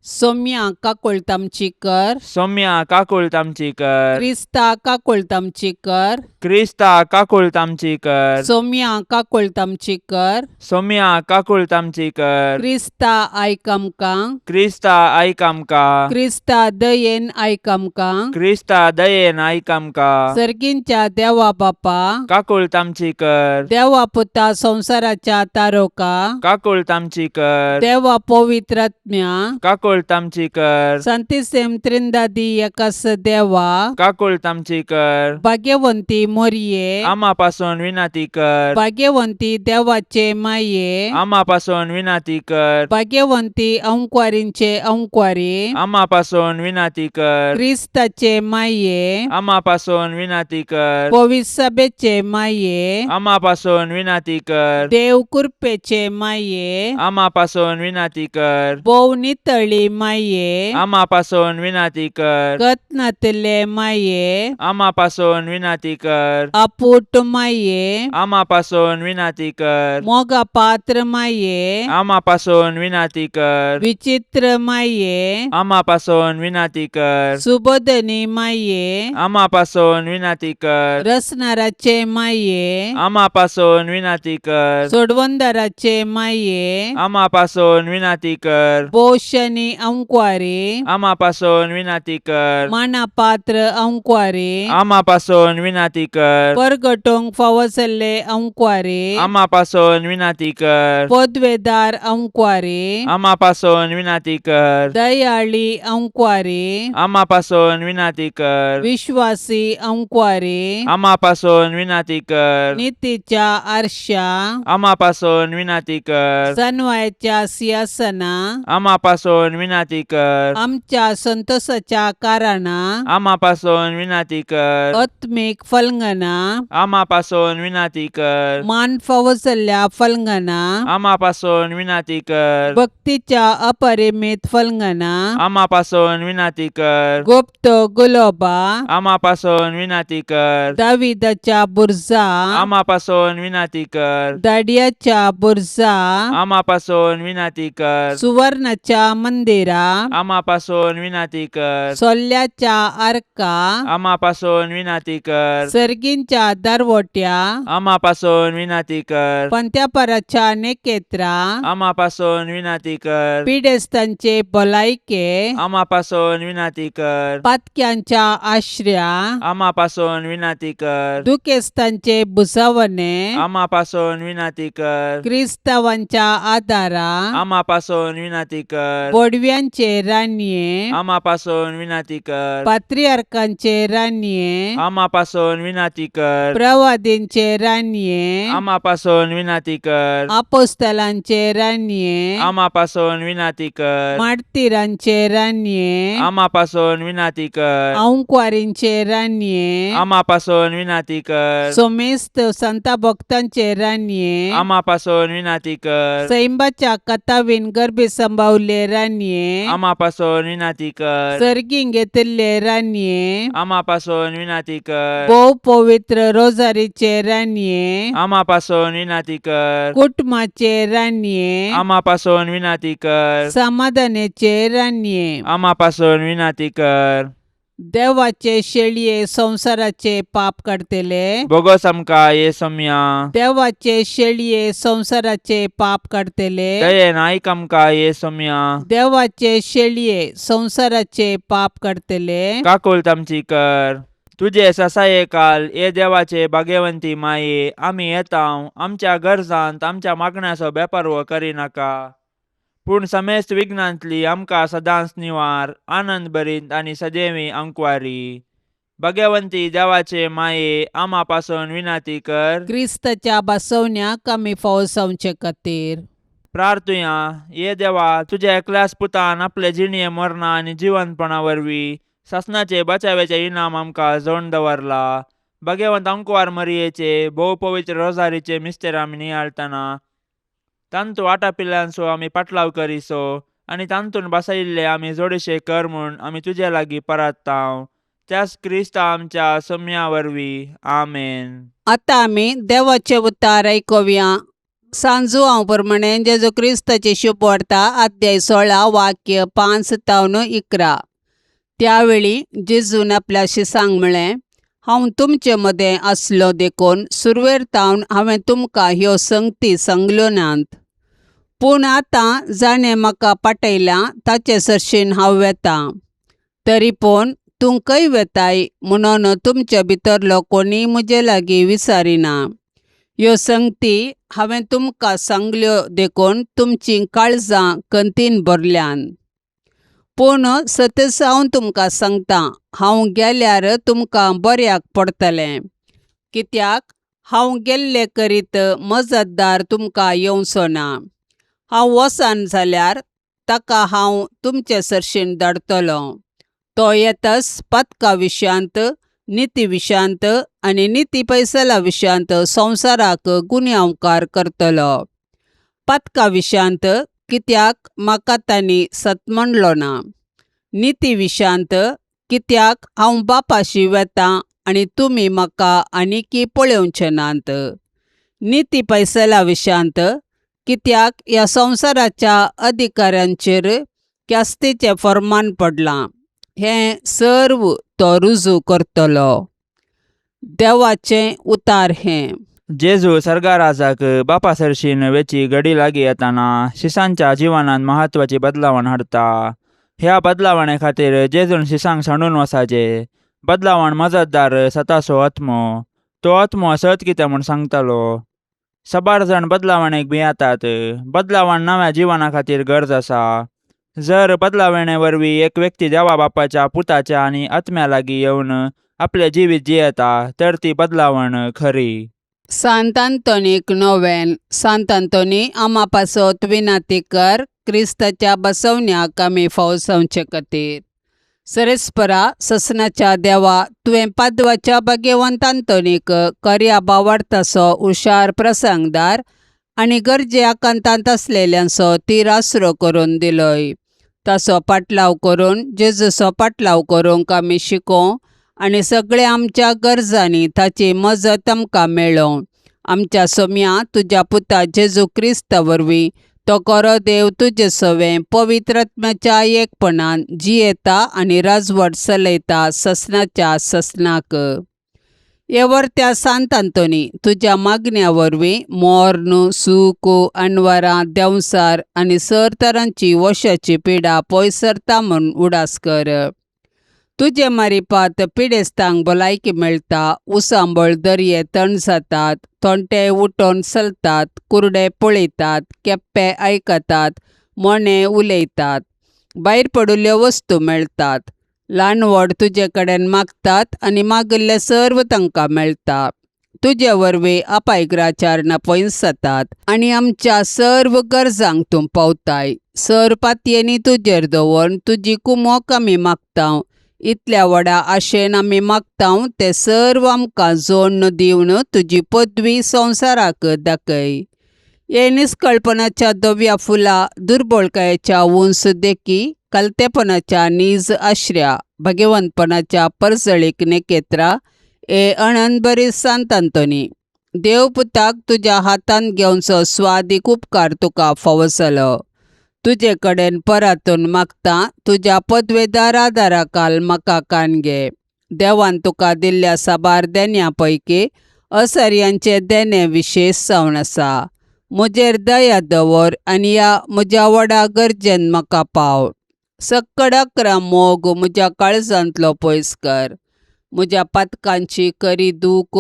सोम्या काकुळट आमची कर. सोम्या काकुळट आमची कर. क्रिस्ता काकुळट आमची कर. क्रिस्ता काकुळट आमची कर. सोम्या काकुळट आमची कर. सोम्या काकुळट आमची कर. क्रिस्ता आयक आमकां. क्रिस्ता आयक आमकां. क्रिस्ता दयेन आयक आमकां. क्रिस्ता दयेन आयक आमकां. सर्गींच्या देवा बापा, काकुळट आमची कर. देवा पुता संवसाराच्या तारोका, काकुळट आमची कर. देवा पवित्रात्म्या, काकुळट आमची कर. संतिसेम त्रिंदादी एकास देवा, काकुळट आमची कर. भाग्यवंती मोरये, आमा पासून विनंती कर. भाग्यवंती देवाचे माये, आमा पासून विनंती कर. भाग्यवंती अंकवारींचे अंकवारी, आमा पासून विनंती कर. क्रिस्ताचे माये, आमा पासून विनंती कर. पविसभेचे माये, आमा पासून विनंती कर. देव कृपेचे माये, आमा पासून विनंती कर. भोव नितळी माये, आमा पासून विनंती कर. गतनातले माये, आमा पासून विनंती कर. आपूट माये, आमा पासून विनंती कर. मोगा पात्र माये, आमा पासून विनंती कर. विचित्र माये, आमा पासून विनंती कर. सुबोधनी माये, आमा पासून विनंती कर. रसनाराचे माये, आमा पासून विनंती कर. सोडवंदाराचे माये, आमा पासून विनंती कर. पोषणी अंकवारी, आमा पासून विनंती कर. माना पात्र अंकवारी, आमा पासून विनंती कर. परगटोंक फावसल्ले अंकवारी, आमा पासून विनंती कर. पदवेदार अंकवारी, आमा पासून विनंती कर. दयाळी अंकवारी, आमा पासून विनंती कर. विश्वासी अंकवारी, आमा पासून विनंती कर. नितीच्या आरशा, आमा पासून विनंती कर. सनवायच्या सिंहासना, आमा पासून विनंती कर. आमच्या संतोषाच्या कारणा, आमा पासून विनंती कर. आत्मीक फलंगना, आमा पासून विनंती कर. मान फावसल्ल्या फलंगना, आमा पासून विनंती कर. भक्तीच्या अपरिमित फलंगना, आमा पासून विनंती कर. गुप्त गुलोबा, आमा पासून विनंती कर. दाविदाच्या बुरजा, आमा पासून विनंती कर. दाडियाच्या बुरजा, आमा पासून विनंती कर. सुवर्णाच्या मंदिरा, आमा पासून विनंती कर. सोल्ल्याच्या आर्का, आमा पासून विनंती कर. सर्गींच्या दरवट्या, आमा पासून विनंती कर. पंत्यापराच्या नेकेत्रा, आमा पासून विनंती कर. पिडेस्तांचे भलायके, आमा पासून विनंती कर. पातक्यांच्या आश्र्या, आमा पासून विनंती कर. दुखेस्तांचे भुजावणे, आमा पासून विनंती कर. क्रिस्तावांच्या आदारा, आमा पासून विनंती कर. बोडव्यांचे रानये, आमा पासून विनंती कर. पात्रियार्कांचे रानये, आमा पासून विनंती कर. प्रवादींचे रानये, आमा पासून विनंती कर. आपोस्तलांचे रानये, आमा पासून विनंती कर. मार्तिरांचे रानये, आमा पासून विनंती कर. अंकवारींचे रानये, आमा पासून विनंती कर. सोमेस्त संता भक्तांचे रानये, आमा पासून विनंती कर. सैंबाच्या कथावीन गर्भी संभावले रानये, आमा पासून विनंती कर. सर्गीं घेतिल्ले रानये, आमा पासून विनंती कर. भोव पवित्र रोजारीचे रानये, आमा पासून विनंती कर. कुटुंबाचे रानये, आमा पासून विनंती कर. समाधानाचे रानये, आमा पासून विनंती कर. देवाचे शेळये संवसाराचे पाप काडतले, बोगस आमकां ये सोम्या. देवाचे शेळये संवसाराचे पाप काडतले, दयेन आयक आमकां ये सोम्या. देवाचे शेळये संवसाराचे पाप काडतले, काकुळट आमची कर. तुजे ससाये काल ये देवाचे भाग्यवंती माये, आमी येता आमच्या गरजांत आमच्या मागण्याचो बेपारवो करिनाका, पूण समेस्त विघ्नांतली आमकां सदांच निवार, आनंद भरीत आनी सदैवी अंकवारी. भाग्यवंती देवाचे माये, आमा पासून विनंती कर. क्रिस्ताच्या बसवण्याक आमी फावो जावचे खातीर. प्रार्थुया. ये देवा, तुज्या एकल्याच पुतान आपले जिणये मरणा आनी जिवंतपणा वरवीं सासणाचे बचाव्याचे इनाम आमकां जोड दवरला. भाग्यवंत अंकवार मरियेचे भोव पवित्र रोजारीचे मिस्तेर आमी नियाळतना तांतू आटापिल्ल्यांचो आमी पाटलाव करिसो आनी तांतून बसयिल्ले आमी जोडशे कर म्हूण आमी तुजे लागीं परात्तांव, त्याच क्रिस्ता आमच्या सम्या वरवीं. आमेन. आतां आमी देवाचे उतार आयकुया. सांजुआंव प्रमाणे जेजू क्रिस्ताची शुभवार्ता अध्याय 16 वाक्य 5 तावन 11. त्यावेळी जेजून आपल्याशी सांग म्हळें, हांव तुमचे मदें आसलो देखून सुरवेर तावन हांवें तुमकां ह्यो संगती सांगल्यो नात. पूण आतां जाणें म्हाका पाटयलां ताचे सरशीन हांव वेतां. तरी पूण तूं खंय वेताय म्हणून तुमचे भितरलो कोणीय म्हजे लागीं विचारिना. ह्यो संगती हांवें तुमकां सांगल्यो देखून तुमचीं काळजां खंतीन भरल्यान. पूण सतच हांव तुमकां सांगतां, हांव गेल्यार तुमकां बऱ्याक पडटलें. कित्याक हांव गेल्ले करीत मजतदार तुमकां येवचो ना. हांव वचन जाल्यार ताका हांव तुमचे सरशीन धाडटलो. तो येतच पातका विशयांत, निती विशयांत आनी निती पैसला विशयांत संवसाराक गुन्यांवकार करतलो. पातका विशयांत कित्याक म्हाका तांणी सत म्हणलो ना. निती विशयांत कित्याक हांव बापाशी वेतां आनी तुमी म्हाका आनीकी पळोवचे नात. निती पैसला विशयांत कित्याक ह्या संवसाराच्या अधिकाऱ्यांचेर ख्यास्तीचें फर्मान पडलां. हें सर्व तो रुजू करतलो. देवाचें उतार हें. जेजू सर्गाराजाक बापा सरशीन वेची घडी लागीं येताना शिसांच्या जिवनांत म्हत्वाची बदलावण हाडता. ह्या बदलावणे खातीर जेजून शिसांक सांडून वसाचे. बदलावण मजतदार सतासो आत्मो. तो आत्मो सत कितें म्हूण सांगतालो. साबार जाण बदलावणेक भियेतात. बदलावण नव्या जिवना खातीर गरज आसा. जर बदलावणे वरवीं एक व्यक्ती देवा बापाच्या, पुताच्या आनी आत्म्या लागीं येवन आपलें जिवीत जियेता तर ती बदलावण खरी. सांत आंतोनीक नोवेन. सांत आंतोनी आमा पासत विनाती कर, क्रिस्ताच्या बसवण्याक आमी फावो जावचे खातीर. सरेस्परा ससनाच्या देवा, तुवें पादवाच्या भाग्यवंत आंतोनीक खऱ्या भावार्थाचो हुशार प्रसंगदार आनी गरजे आकांतांत आसलेल्यांचो तीर आसरो करून दिलोय. ताचो पाटलाव करून जेजूचो पाटलाव करूंक आमी शिकोवं आनी सगळ्या आमच्या गरजांनी ताची मजत आमकां मेळों. आमच्या सोम्या तुज्या पुता जेजू क्रिस्ता वरवीं तो खरो देव तुजे सवें पवित्र आत्म्याच्या एकपणान जियेता आनी राजवट चलयता ससनाच्या ससनाक. येवर्त्या सांत आंतोनी, तुज्या मागण्या वरवीं मोर्न, सूख, अणवरां, देंवसार आनी सर तरांची वशाची पिडा पयस सरता म्हूण उडास कर. तुजे मारिपात पिडेस्तांक भलायकी मेळटा, उसांबळ दर्ये तण जातात, तोंटे उठोवन चलतात, कुरडे पळयतात, केप्पे आयकतात, मोणे उलयतात, भायर पडिल्ल्यो वस्तू मेळटात. ल्हान व्हड तुजे कडेन मागतात आनी मागिल्लें सर्व तांकां मेळटा. तुजे वरवीं अपायग्राचार पयस जातात आनी आमच्या सर्व गरजांक तूं पावताय. सर पातयेनी तुजेर दवरून तुजी कुमोक आमी मागता. इतल्या व्हडा आशेन आमी मागता तें सर्व आमकां जोडून दिवन तुजी पदवी संवसाराक दाखय. हे निस्कळपणाच्या धव्या फुलां, दुर्बळकायेच्या उंच देखी, कलतेपणाच्या नीज आश्र्या, भगवंतपणाच्या परजळीक नेकेत्रा, हे अणंदबरी सांत आंतोनी, देवपुताक तुज्या हातांत घेवचो स्वादीक उपकार तुका फावो जालो. तुजे कडेन परातून मागता, तुज्या पदवेदार आदाराखाल म्हाका कान घे. देवान तुका दिल्ल्या साबार देण्या पैकी असर्यांचें देणें विशेश जावन आसा. म्हजेर दया दवर आनी ह्या म्हज्या व्हडा गरजेन म्हाका पाव. सक्कड अकरा मोग म्हज्या काळजांतलो पयस कर. म्हज्या पातकांची खरी दूख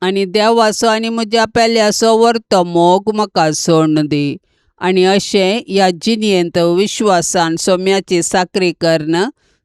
आनी देवाचो आनी म्हज्या पेल्याचो व्हरतो मोग म्हाका सोडून दी. आनी अशें ह्या जिणेंत विश्वासान सोम्याची साकरी करून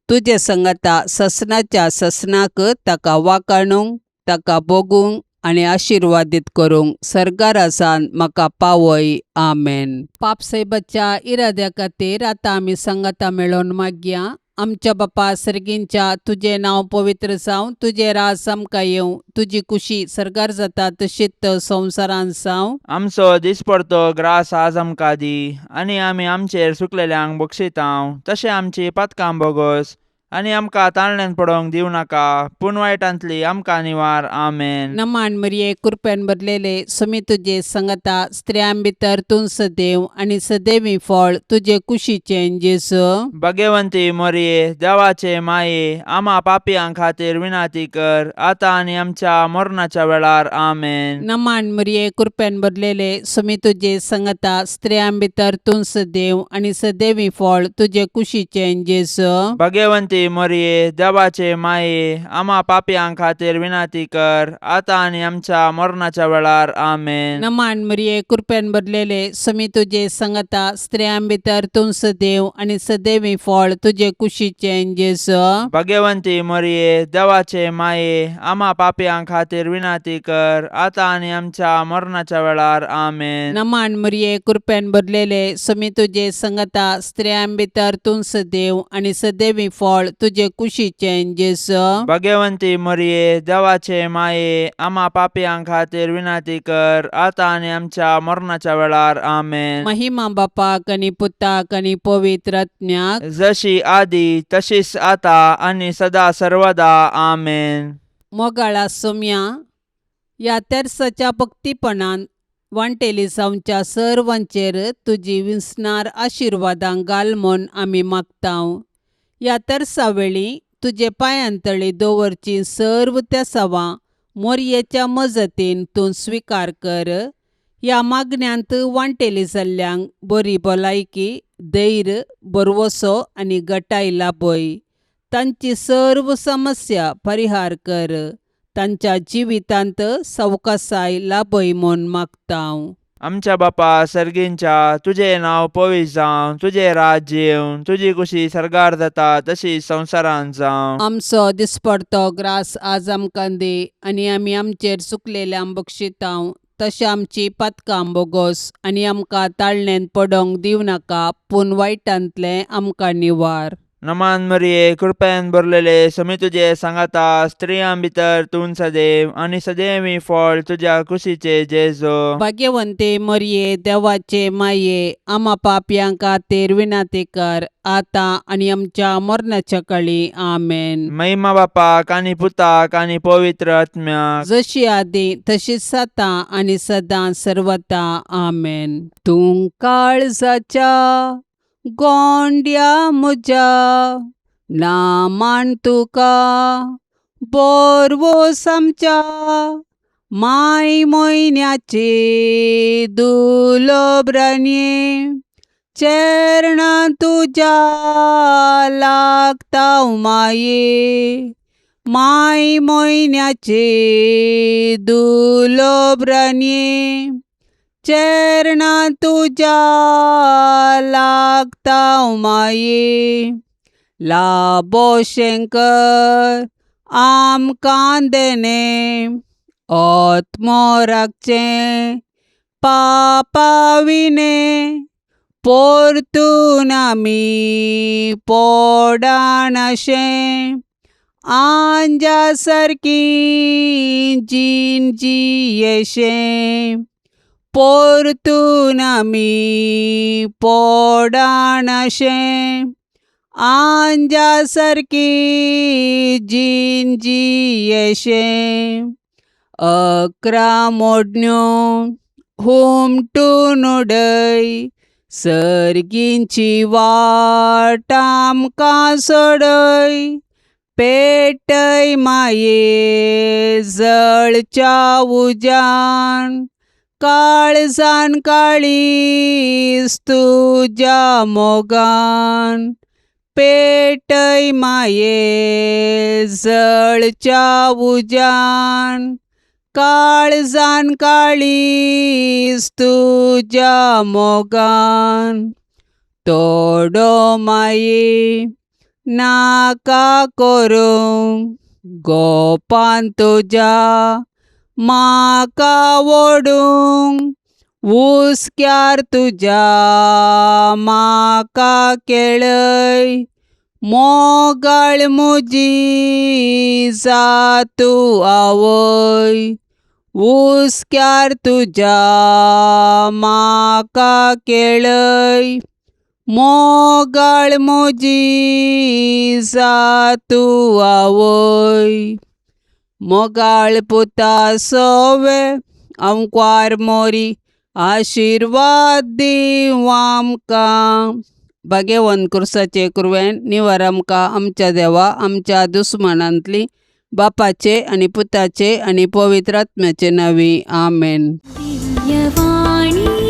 तुजे संगता ससनाच्या ससनाक ताका वाकाणूंक, ताका भोगूंक आनी आशिर्वादीत करूंक सर्गारासान म्हाका पावय. आमेन. पापसाहेबाच्या इराद्या खातीर आतां आमी संगता मेळोवन मागया. आमच्या बापा सर्गींच्या, तुजें नांव पवित्र जावं, तुजें राज आमकां येवं, तुजी कुशी सर्गार जाता तशीच संवसारांत जावं. आमचो दिसपडतो ग्रास आज आमकां दी आनी आमी आमचेर सुकलेल्यांक बक्षितांव तशें आमची पातकां बोगोस आनी आमकां ताळण्यान पडोवंक दिवं नाका, पूण वायटांतली आमकां निवार. आमेन. नमान मरिये, कृपेन भरलेले, सुमी तुजे संगता, स्त्रियां भितर तूं सदैव आनी सदैवी फळ तुजे कुशीचें जेजू. भगवंती मोरये, देवाचे माये, आमा पापयां खातीर विनंती कर, आतां आनी आमच्या मरणाच्या वेळार. आमेन. नमान मरिये, कृपेन भरलेले, सुमी तुजे संगता, स्त्रियां भितर तूं सदैव आनी सदैवी फळ तुजे कुशीचें जेजू. भगवंती मोरये, देवाचे माये, आमा पापयां खातीर विनंती कर, आतां आनी आमच्या मरणाच्या वेळार. आमेन. नमान मरिये, कृपेन भरलेले, सुमी तुजे संगता, स्त्रियां भितर तूं सदैव आनी सदैवी फळ तुजे कुशीचें जेजू. भगवंती मोरये, देवाचे माये, आमा पापयां खातीर विनंती कर, आतां आनी आमच्या मरणाच्या वेळार. आमेन. नमान मरिये, कृपेन भरलेले, सुमी तुजे संगता, स्त्रियां भितर तूं सदैव आनी सदैवी फळ तुजे कुशीचें जेजू. भगवंती मोरये, देवाचे माये, आमा पापयां खातीर विनंती कर, आतां आनी आमच्या मरणाच्या वेळार. आमेन. महिमा बापाक आनी पुताक आनी पवित्र आत्म्याक, जशी आदी तशीच आता आनी सदा सर्वदा. आमेन. मोगाळा सोम्या, ह्या तेर्साच्या भक्तीपणान वांटेली जावच्या सर्वांचेर तुजी विसणार आशिर्वादां घाल म्हूण आमी मागतांव. ह्या तेर्सा वेळी तुजे पांयांतळी दवरची सर्व तेसावां मोरयेच्या मजतीन तूं स्विकार कर. ह्या मागण्यांत वांटेली जाल्ल्यांक बरी भलायकी, धैर्य, भरवसो आनी गटाय लाभय. तांची सर्व समस्या परिहार कर. तांच्या जिवितांत सवकासाय लाभय म्हूण मागतांव. आमच्या बापा सर्गींच्या, तुजें नांव पवित्र जावं, तुजें राज्य येवं, तुजी कुशी सर्गार जाता तशी संवसारांत जावं. आमचो दिसपडतो ग्रास आज आमकां दी आनी आमी आमचेर चुकलेल्यांक बक्षितांव तशें आमची पातकां बोगोस आनी आमकां ताळणेंत पडोवंक दिवं नाका, पूण वायटांतलें आमकां निवार. नमान मरिये, कृपेन भरलेले, समी तुजे सांगाता, स्त्रियां भितर तूं सदैव आनी सदैवी फळ तुज्या कुशीचे जेजो. भाग्यवंते मरिये, देवाचे माये, आमा पापयां खातीर विनंती कर, आतां आनी आमच्या मरणाच्या काळी. आमेन. महिमा बापाक आनी पुताक आनी पवित्र आत्म्याक, जशी आदी तशीच आतां आनी सदां सर्वता. आमेन. तूं काळजाच्या गोंड्या म्हज्या, ना मान तुका बोरवोस आमच्या माय म्हयन्याचे दुलोब्रांनी, चरणां तुज्या लागता माये. माय म्हयन्याचे दुलोब्रांनी, चरणां तुज्या लागता माये. लाबो शंकर आमकां देणे, आत्मो राखचें पापाविणे, परतून आमी पोडानाशें, आंजा सारकी जीण जियेशें, परतून आमी पोडानाशें, आंजा सारकी जीण जियेशें. 11 मोडण्यो हुमटून उडय, सर्गींची वाट आमकां सोडय, पेटय माये जळच्या उज्यान, काळजान काळीज तुज्या मोगान, पेटय माये जळच्या उज्यान, काळजान काळीज तुज्या मोगान. तोडो माये नाका करूंक, गोपान तुज्या म्हाका ओडूंक, हुस्क्यार तुज्या म्हाका केळय, मोगाळ म्हजी जा तूं आवय, हुस्क्यार तुज्या म्हाका केळय, मोगाळ म्हजी दिसा तूं आवय मोगाळ पुता सोवे आंकवार मोरी आशिर्वाद दीवं आमकां. भाग्यवंत कुर्साचे कुरवेन निवार आमकां आमच्या देवा आमच्या दुस्मानांतली बापाचे आनी पुताचे आनी पवित्र आत्म्याचे नांवी. आमेन. दिव्यवाणी.